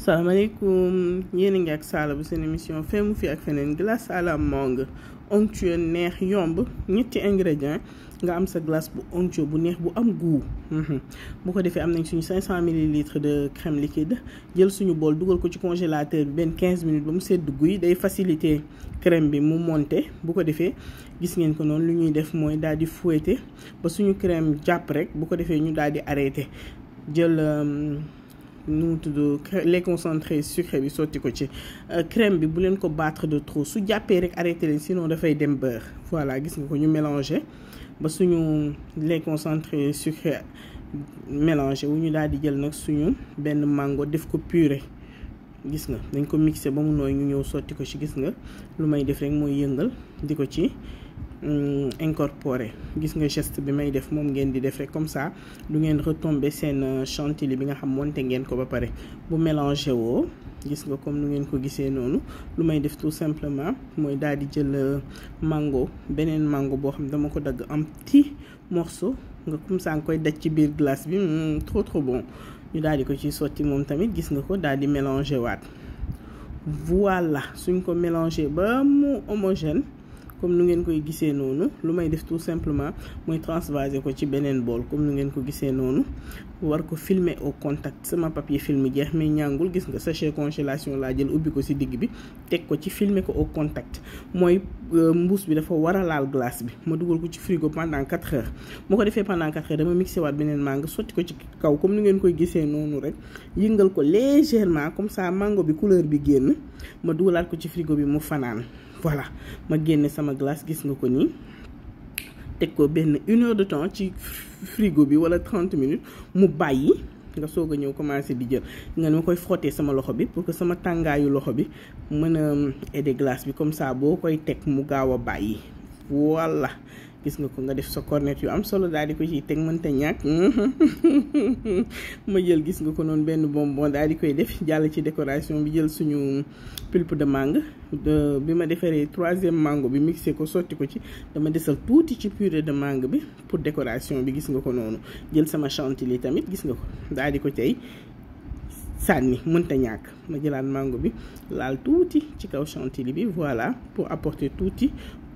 salaamaaleykum yéen a ngi ak Sala bu seen émission Femme fi ak feneen glace à la mangue onctueux neex yomb ñetti ingrédients nga am sa glace bu onctueux bu neex bu am goût bu ko defee am nañ suñu 500 ml de crème liquide jël suñu bool dugal ko ci congélateur bi benn 15 minutes ba mu sedd guy day faciliter crème bi mu monter bu ko defee gis ngeen ko noonu lu ñuy def mooy daal di fouetter ba suñu crème jàpp rek bu ko defee ñu daal di arrêter jël nu mu tudd lait concentré sucré bi sotti ko ci crème bi bu leen ko battre de trop su jàppee rek arrêté leen sinon dafay dem beurre voilà gis nga ko ñu mélangé ba suñu lait concentré sucré mélangé wu ñu daal di jël nag suñu benn mango def ko purée gis nga dañ ko mixé ba mu nooy ñu ñëw sotti ko ci gis nga lu may def rek mooy yëngal di ko ci incorporé gis nga geste bi may def moom ngeen di def rek comme ça du ngeen retomber seen chantilly bi nga xam monte ngeen ko ba pare bu mélangé woo gis nga comme nu ngeen ko gisee noonu lu may def tout simplement mooy daal di jël mango beneen mango boo xam dama ko dagg en petit morceau nga comme ça nga koy daj ci biir glace bi trop bon ñu daal di ko ci sotti moom tamit gis nga ko daal di mélangé waat voilà suñ ko mélangé ba mu homogène comme nu ngeen koy gisee noonu lu may def tout simplement mooy transvaser ko ci beneen bool comme nu ngeen ko gisee noonu war ko filmer au contact sama papier film jeex mais ñàngul gis nga sachet congélation laa jël ubbi ko ci digg bi teg ko ci filmer ko au contact mooy mbuus bi dafa war a laal glace bi ma dugal ko ci frigo pendant 4 heures moo ko defee pendant 4 heures dama mixé waat beneen mango sotti ko ci kaw comme nu ngeen koy gisee noonu rek yëngal ko légèrement comme ça mango bi couleur bi génn ma dugalaat ko ci frigo bi mu fanaan voilà ma génne sama glace gis nga ko nii teg ko benn 1 heure de temps ci frigo bi wala 30 minutes mu bàyyi nga soog a ñëw commencé di jël nga ne ma koy frotter sama loxo bi pour que sama tàngaayu loxo bi mën a aider glace bi comme ça boo koy teg mu gaaw a bàyyi voilà gis nga ko nga def sa cornet yu am solo daal di ko ciy teg mënta ñàkk ma jël gis nga ko noonu benn bonbon daal di koy def jàll ci décoration bi jël suñu pulpe de mangue bi ma defaree 3e mango bi mixé ko sotti ko ci dama desal tuuti ci purée de mangue bi pour décoration bi gis nga ko noonu jël sama chantilly tamit gis nga ko daal di ko tey sànni mënta ñàkk ma jëlaat mango bi laal tuuti ci kaw chantilly bi voilà pour apporter tuuti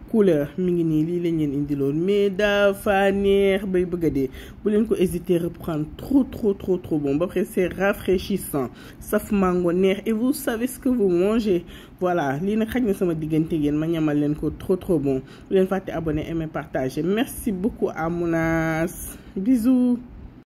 couleur mi ngi nii lii lañ leen indiloon mais dafa neex bay bëgg a dee bu leen ko hésiter reprendre trop bon ba pare c'est rafraîchissant saf mango neex et vous savez ce que vous mangez voilà lii nag xaj na sama diggante yéen ma ñamal leen ko trop bon bu leen fàtte abonner aimer partager merci beaucoup à Mounas bisous.